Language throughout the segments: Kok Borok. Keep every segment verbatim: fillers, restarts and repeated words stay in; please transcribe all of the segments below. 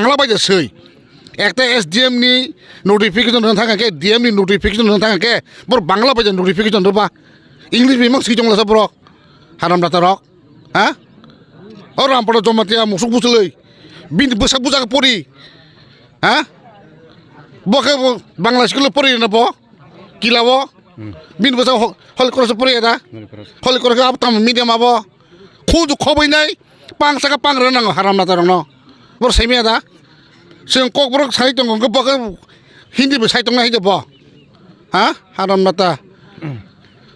Bangla bai de swi. Ekta S D M ni notification rwna thang khe, D M ni notification rwna thang khe, bor Bangla bai de notification rwba. English bai mang swi tong lasa borok. Haram data rok. Ha? O Rampada Jamatia musuk busulwi. Bini bwsa buja khe pori. Ha? Bo khe bo Bangla school pori na bo. Kila bo. Hmm. Bini bwsa ho-, Holy Cross pori da. Holy Cross. Holy Cross abo tam medium abo. Khuju khoboi nai. Pang saka pang rw nango haram data rokno. Bor saimaya da. Seng kok borok sai tongo bo khe Hindi bo sai tong nai bo. Ha? Haram data.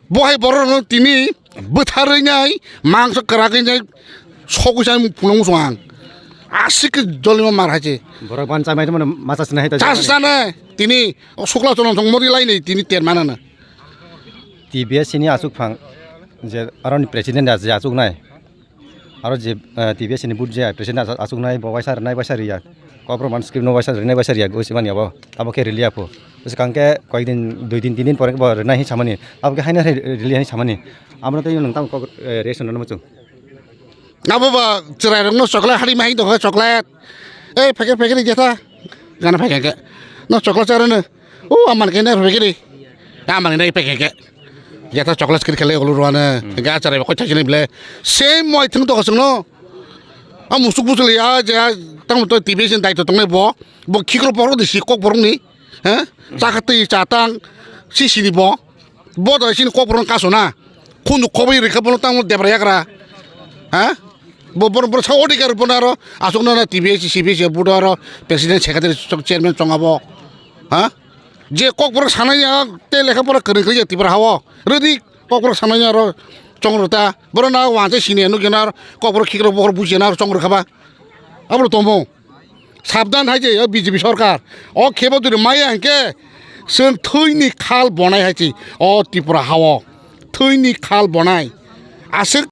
Bo hai borok no tini bwtharwi nai, mangso kwragwi nai, sogwi sai phunuk muchung ang. Asik ke jolima mar hai se. Borok ban chamai tongmani masa sinai hai ta. Chas jani. Sana tini o sukla chonong thong mori lai nei tini ter manana. T B S ni asuk phang je aroni president je asuk nai. Aro je, eh, T B S ni but je president as-, asuk nai bo waisa rwnai waisa riya. Kokborok man script no waisa rwnai waisa riya, o se mani abo. Abo khe rili apho. Bwswkang khe koyek din, dui din, tin din pore bo rwnai hin samani. Abo khe haino rili hin samani. Amo tei nwng tamo kok, eh, reaction no muchung. Abo ba chwrai rok no chocolate hari mai dong chocolate. Eh, packet packet jeta. Gana packet ke. No chocolate chara no. O aman khe na packet. Aman khe na packet ke. Jeta chocolate kiri khele ulu ruana. Ga chara ko chajine ble. Same moi thung to kasung no. A musuk musuk ya je tang to T V sin dai to tongnai bo. Bo khikro borok di si kok borok ni. Ha? Chakha twi chatang si sini bo. Bo to sini kok borok kaso na. Khundu khobai rikha bono tang debra yakra. Ha? Bo bor bor sa odikar bono aro asuk na T V C C B C budo aro president secretary chairman chonga bo. Ha? Je kokborok sanai ya te lekha pora kwrwng kwrwng ya Tripura hao. Rwdi kokborok sanai ya aro chong rwta. Boro na wanse sini nukya na kokborok khikrok bohor bujya na aro chong rwkha ba. Abro tomo. Sabdan hai je o B J P sorkar. O khebo jodi maya hwnkhe chwng thwini khal bonai hai se o Tripura hao. Thwini khal bonai. Aswk